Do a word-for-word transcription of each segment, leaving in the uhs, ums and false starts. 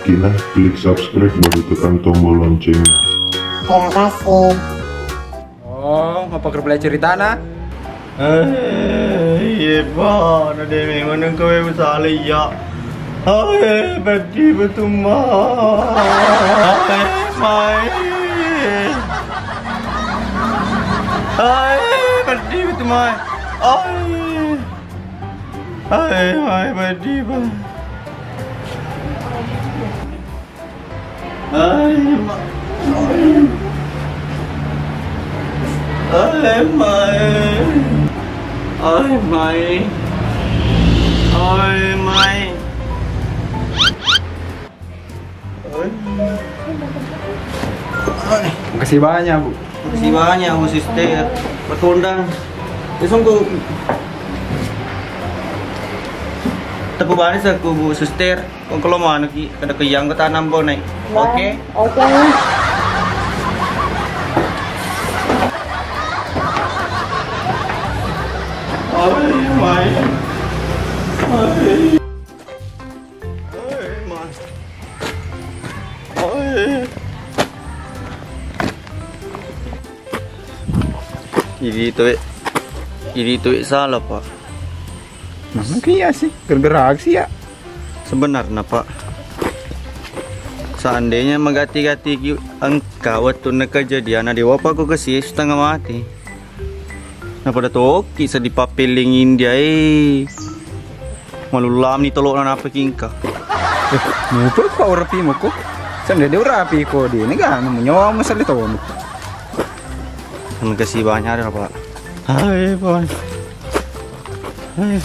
Kina, klik subscribe baru tekan tombol loncengnya. Terima kasih. Oh, mapaker pale ceritana? Eh, iye, Pak, na de memang engka we usale iya. Ae, peddi betu, Ma. Ae, mai. Ae, peddi betu, Ma. Ae. Ae, mai, peddi, Pak. Ai, ma-, ai, mai. Ai, mai. Ai, mai. Ai. Makasih banyak, Bu. Makasih banyak, Bu Suster. Berkondang. Langsung, Bu. Tepuk baris aku, Bu Suster. Kong kalau mau ki kada keyang ke tanam bonai. Oke? Oke. Oi, mai. Oi. Oi, mai. Oi. Jadi itu, eh, jadi itu, eh, salah, Pak. Nah, mungkin iya sih, gara-gara aksi ya. Sebenarnya, Pak, seandainya magati-gati ki engka wettunna kejadian, adewa pa ko kesi setengah mati. Nah, pada toki sedih papeling India, eh. Malulam ni tolok na apa kingka. Eh, mupa pa urapi moko. Sende de urapi ko di negara nyawa masalah tolong. Terima kasih banyak, Pak. Hai, Pak. Hai.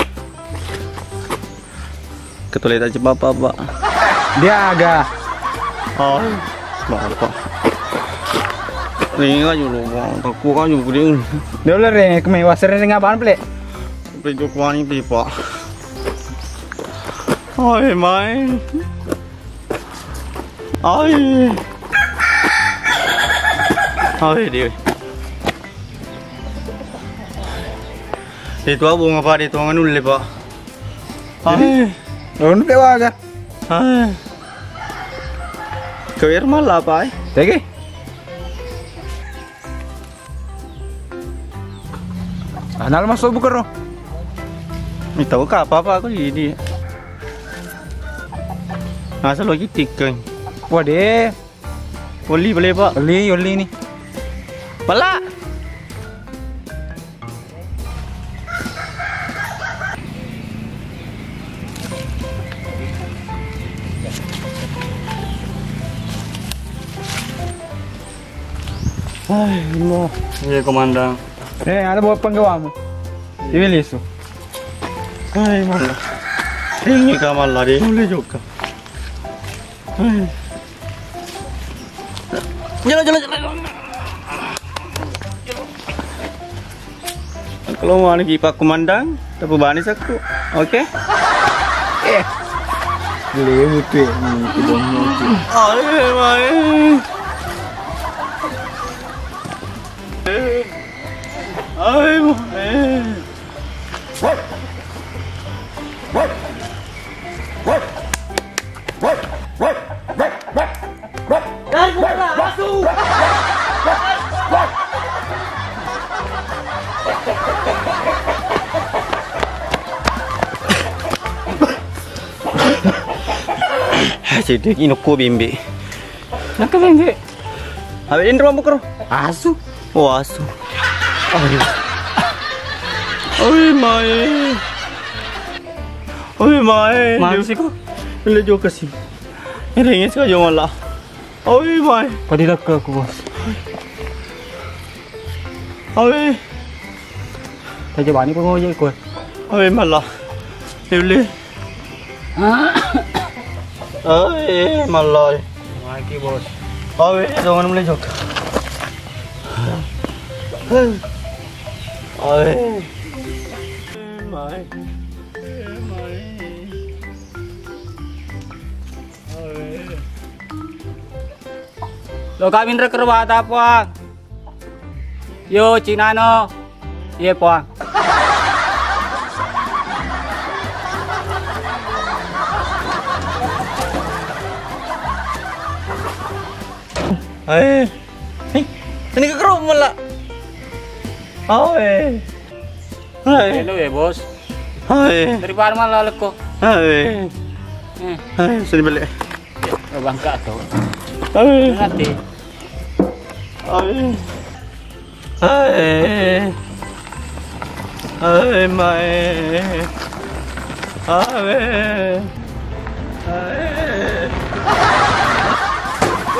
Ketulis aja, Bapak, Pak. Dia agak. Oh, Bapak. Ini aja lu, Pak. Takut aja gede. Dia udah re, kemai wasere dengan apaan, Ple? Ple, jok wani, Ple, Pak. Oi, mai. Oi. Oi, dia. Itu abu ngapa di tuangan ulle, Pak? Jadi, ai. Lawan pe waga. Ai. Kawir malah apa, ai? Tege. Anal masuk buka ro. Ini tahu kah apa-apa aku di, di. Asal lagi tikeng. Wah deh. Oli boleh, Pak. Oli, oli nih. Pala. Hai, no. Iya, Komandan. Eh, ada bawa penggawamu. Iwi lisu. Hai, malla. Ini kamar lari, boleh juga. Hai. Jalan, jalan, jalan. Kalau mau lagi Pak Komandan, tapi bani saku. Oke? Eh. Lewu tuh, hmm, kebonnya tuh. Ayo, ayo. Ayo, ayo. Sedih ini kok bimbi. Naka bimbi. Awe inro mabukro. Asu. Oh, asu. Aduh. Oi, mai. Oi, mai. Mana sih kok? Ini juga sih. Ini ingin saja malah. Oi, mai. Pada dah ke aku, Bos. Oi. Taja bani pengojek kue. Oi, malah. Ini beli. Ai, malai. Maki, Bos. Awe, jangan mulai jok. Awe. Mai. Mai. Awe. Lo kami nrekero bata, Puang. Yo, Cinano. Iye, Puang. Hai. Hei, ini ke rumah lah. Hai. Hai. Hello ya, Bos. Hai. Dari mana malah leko? Hai. Eh. Hai, sini balik. Oh, bangka tuh. Hai. Nanti. Hai. Hai. Hai, mai. Hai. Hai.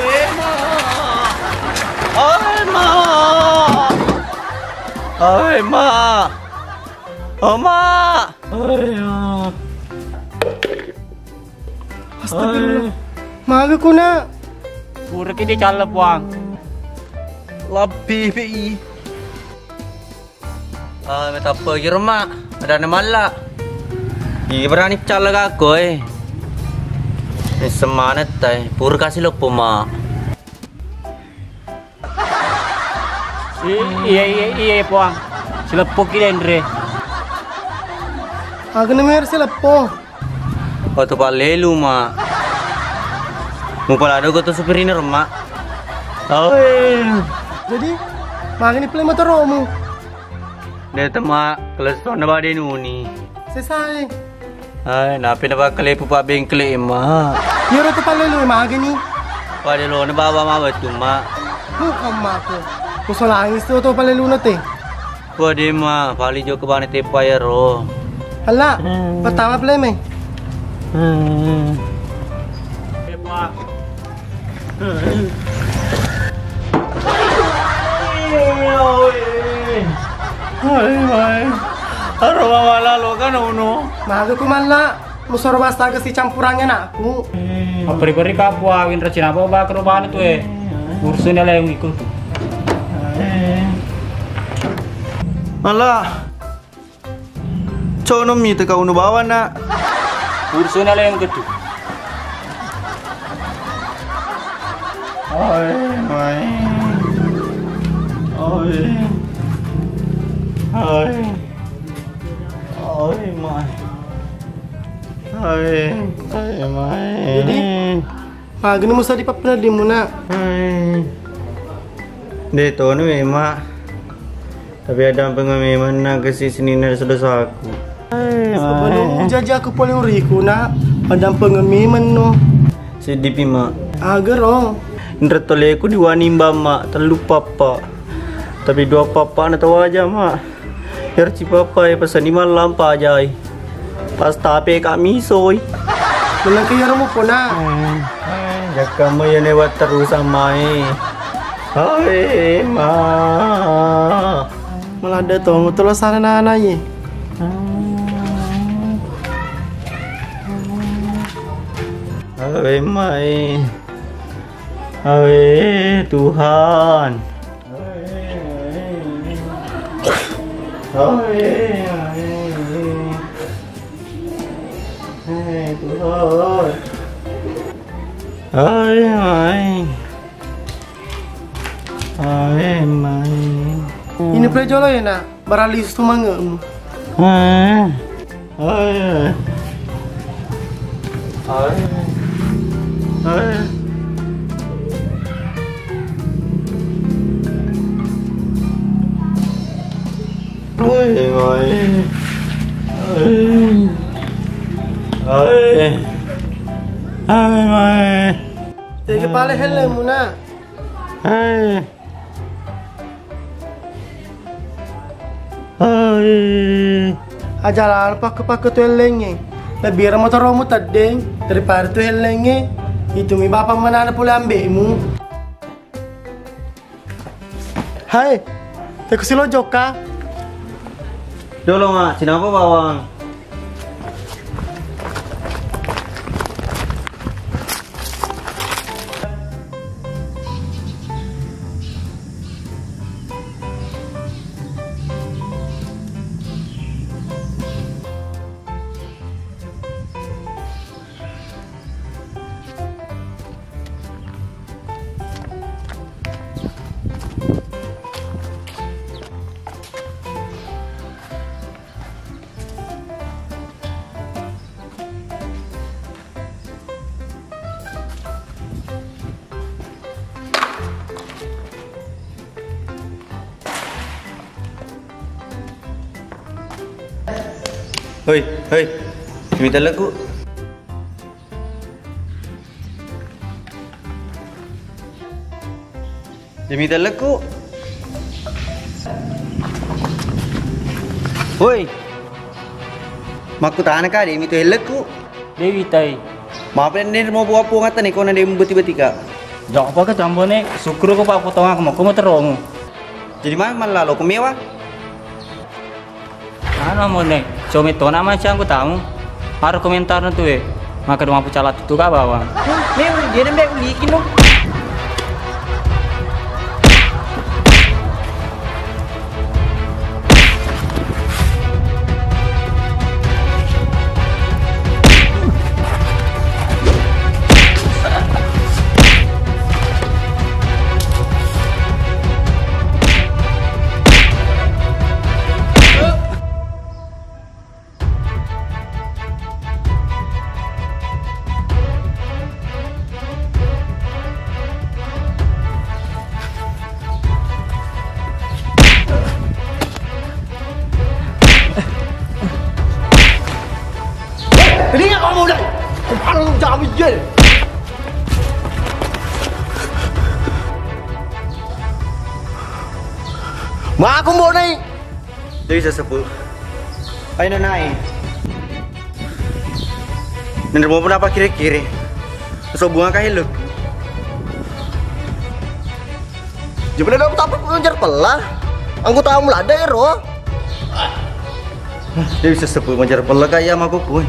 Hai, ma. Hai, ma. Hai, ma. Oh, ma. Hai, ma. Astagfirullah. Hai. Maga ku, Nak? Pura ki dicalla, Puang. Labbi, pi. Ah, metappa kiro, Mak. Ada ne malla. Iya berani calla kako, eh. Ini semangat, tai. Pura kasih leppo, Mak. I-, iya, iya, iya, Puang. Sileppo ki denre. Aga ne mer sileppo. Oto pallelu, Mak. Mupalado ko to supirina, Mak. Oi. Jadi, magani pale motoromu? Deta, Mak, kelesona bade nuni. Sesai. Hai, napi na pakkalepu pabbengkele, Mak. Iyaro to pallelu magani? Pada lo na bawa mawa tu, Mak. Muhamma ko. Kusolangi sto to pallelu na te. Wah, dema, pali jokka bane teppa iyaro. Alla, hmm, pertama pale me. Hmm. Hai, hai. Aro mama lalo kan uno. Maga ku malla. Musoro bastaga si campurangnge anakku. Maperi-peri kapua winra cinaba ba kerubana tu e. Urusun aleng iku tu. Malah. Cono mi teka unu bawana. Urusun aleng ke tu. Oi, mai. Oi. Oi. Oi, mai. Hai, hai, mai. Jadi, magani musa di pappeneddimmu, Nak? Hai. De tono memang. Tapi ada pengememang nak kesi senina dosa-dosaku. Hai, sebelum mai. Jaji aku pole uriku, Nak. Ada pengememang no. Sedih pi, Mak. Agar oh. Nrettoleku diwani mbak, Mak. Tellu papa. Tapi dua papa na tawaja, Mak. Iyaro cipapa e pasani mallampa ajai. Pas tape ka misoi. Menang ke iyaro mupo na. Jakkamu ya lewat terus amai. Hai, ma. Maladde tong tolo sana nana ye. Hai, mai. Hai, Tuhan. Hai, hai. Hai, Tuhan. Hai, hai. Hai, mai. Ini pura jolo ya, Nak? Barali sumangemu. Hai. Hai. Hai. Hai. Hai, mai. Hai. Hai. Hai, mai. Tega pale helmmu, Nak. Hai. Hai. Aja lalo pakke-pakke tu ellengnge. Lebbi ero motoromu teddeng daripada tu ellengnge. Itumi bapa manana pole ambe'mu. Hai, teko silo jokka. Dolo, Mak, cinapa bawang? Hoi, hoi. Demi telleku. Demi telleku. Hoi. Makkutana ka, demi telleku. Dewi tai. Maaf, ini mau buat pungat nih, kau nanti beti-beti ka. Jawab apa ke tambone? Syukur ko pak potong aku mau, mau terong. Jadi mana malah lo kemewa? Anu, amone, coba tona mancang ku tamu. Maro komentar tu e. Maka dua pucala tu ka bawang. Memang dia nembek ulikin no. Ini nggak kamu udah. Kepala lu jam ijin. Mau aku mau naik. Jadi sesepuh. Ayo naik. Nendro mau apa kiri-kiri? So bunga kayak lu. Jebule dong, tapi ngejar pella. Anggota kamu lada ero. Dia bisa sebut ngejar pella kayak sama kuku.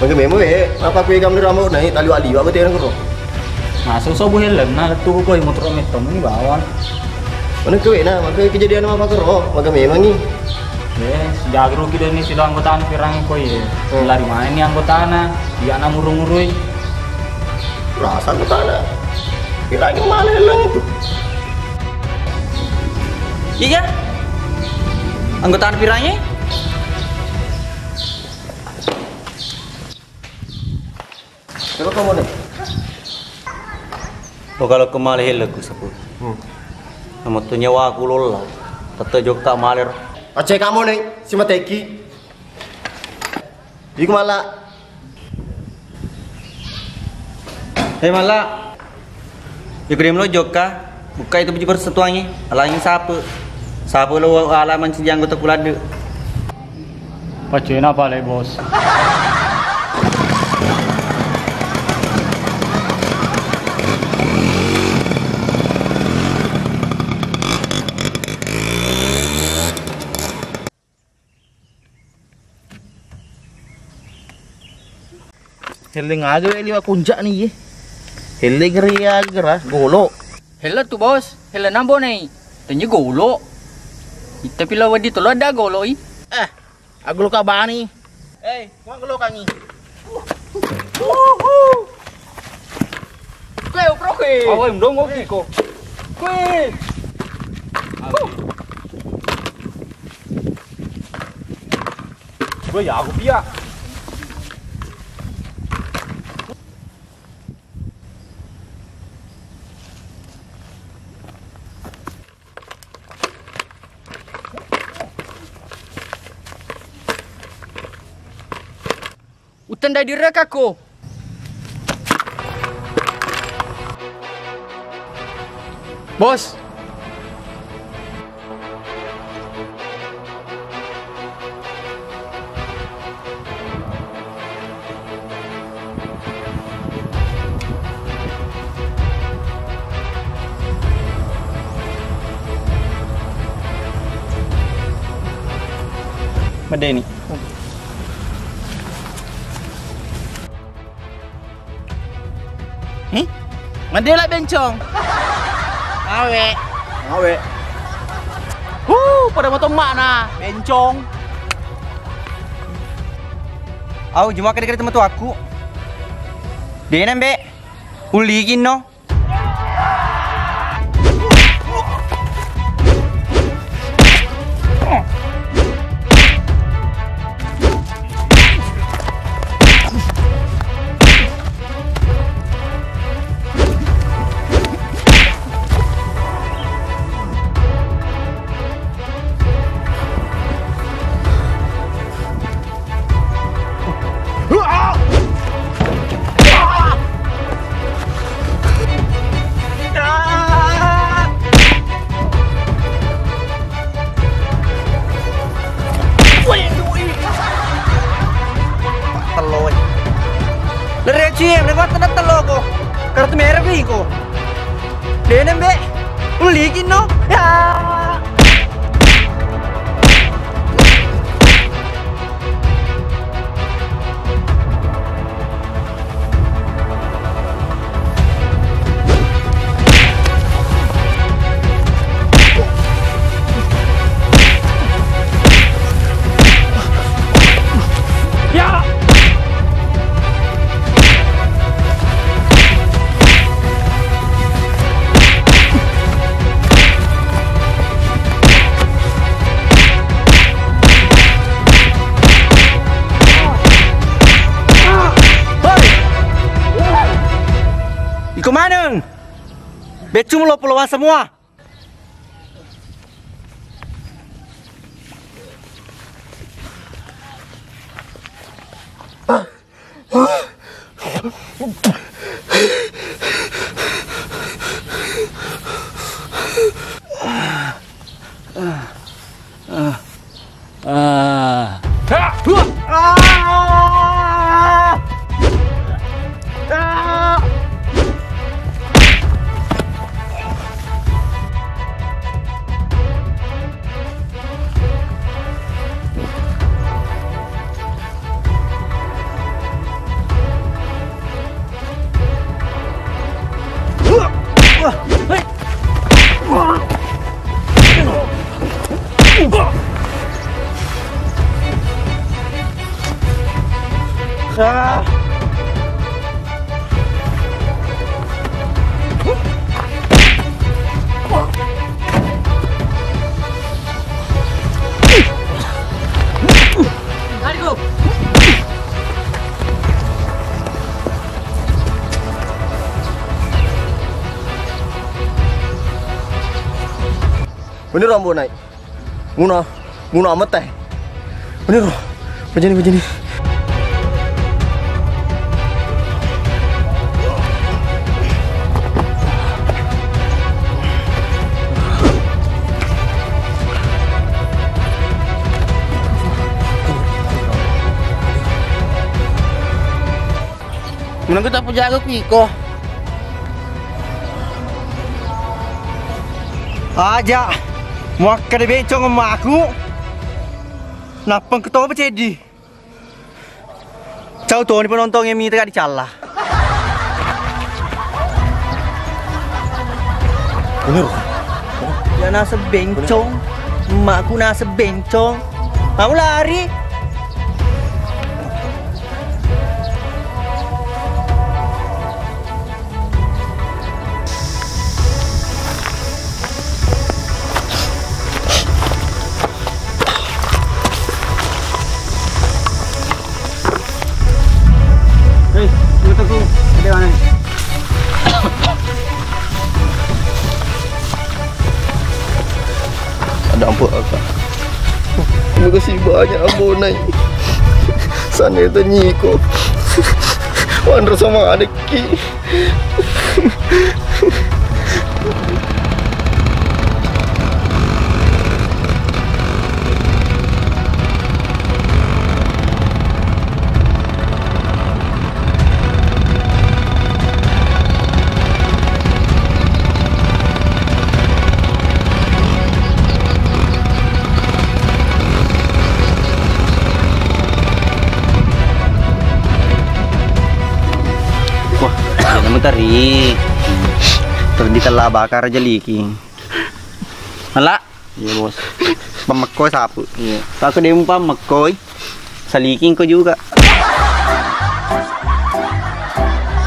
Maka memo e, apa kue kamu ramo naik tali wali, apa tiang kuro? Masuk sobu helm, nah, lettu ko koi motor metto muni bawang. Mana kue na, maka kejadian apa kuro, maka memang ni. Eh, jago kita ini sudah anggota pirang koi. Hmm. Lari mana ni anggota na, iya na murung-murui. Rasa anggota na. Pirang mana helm itu? Iya. Anggota pirangnya? Coba kamu nih. Oh, kalau kemale helleku sepu. Hmm. Namattu nyawaku lolla. Tette jokka maler. Aceh kamu nih, si mateki. Iku mala. Hei mala. Iku dia melo jokka. Buka itu baju persatuannya. Alangi sapu. Sapu lo ala mancaji anggota kuladde. Pacena pale bos. Helleng aja we liwa kunjak ni ye. Helleng geri aja gera golo. Helleng tu bos, helleng nambo nei. Tenye golo. Ita pila wedi tolo ada golo i. Eh, agolo kabani. Eh, gua golo kangi. Kue, bro, kue. Awai, mdongo kiko. Kue. Kue ya aku pia. Utendai direkakko. Bos. Medeni. Hi? Madela bencong. Awe. Awe. Huh, pada moto mana bencong. Au, juma kade-kade teman tu aku. Dena, Mbak. Uligin no. Cie, mene batta natta loko. Kartu merah beli ko. Dene mbe. Uli kino. Ya. Iko maneng? Beccu lo polowa semua. Ini rambu naik. Muna, muna ametta. Ini ro, pajani, pajani. Menengku tak pujaga ku iko. Aja, muakkeda bencong emmaku. Nappa engka topa ceddi. Cau toni penontongnge mita ka dicalla. Bener. Ya naseng bencong, emakku naseng bencong. Mau lari. Hei, motorku, ada mana? Ada ampun, Kak. Terima kasih banyak, Abonai. Sana itu nyiko. Wanro sama adikki. Wah, iya, namu teri. Terus ditella bakar aja liki. Mala? Iya, Bos. Pammekko sapu. Iya. Aku demu pammekko. Saliking ko juga.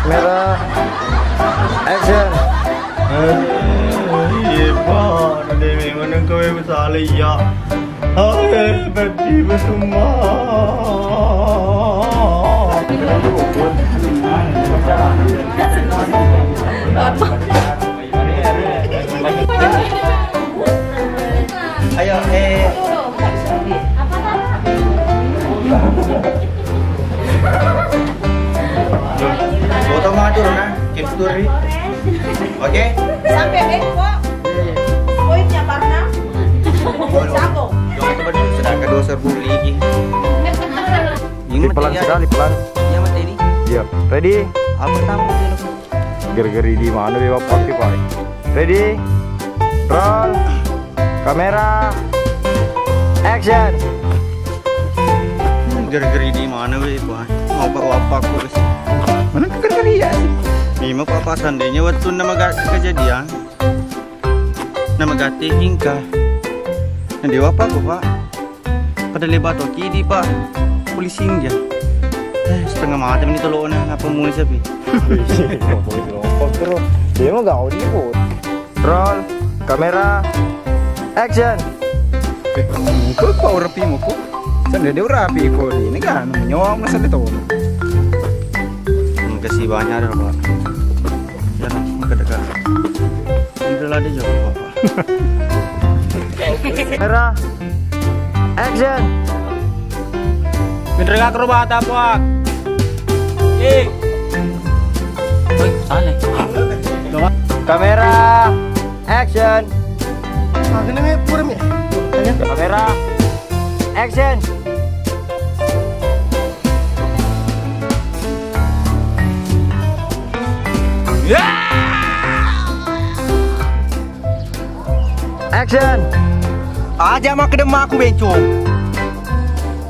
Merah. Action. Iya, Pak. Nanti memang kau yang salah, ya. Hai, Peti Besuma. Ayo, eh. Foto maju, nah, capture. Oke? Sampai beko. Poinnya parna. Sabo. Jangan coba dulu, sedangkan dua serbu lagi. Ini pelan sekali, pelan. Iya, Mas, ini. Ready? Apa tamu? Gara-gara di mana be bapak ki, Pak? Ready? Roll. Kamera. Action. Gara-gara di mana be, Pak? Mau bapak-bapak ku, guys. Mana gara-gara iya? Ini mah, Pak, seandainya waktu nama gak kejadian. Nama gati hingka. Nah, dewa apa kok, Pak? Pada lebar toki di, Pak. Polisi inja. Eh, setengah mati meni tolona, apa muni sapi? Polisi lompat terus. Dia mah gak di, Bos. Roll, kamera, action. Kok kau rapi muku? Sandai dia rapi kok di ini kan nyawa masalah itu. Makasih banyak dah, Pak. Ya, nah, dekat-dekat. Udah lah, dia jawab apa? Kamera. Action. Minta akrobat apa? Eh. Oi, salah. Kamera. Action. Ah, kena ngai pura mi. Kamera. Action. Action. Aja makkedemma aku bencong.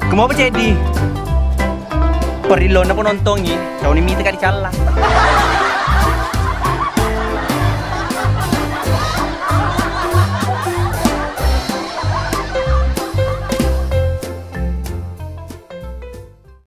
Kemau pecedi. Perillona penontongi, sauni mita ka dicalla.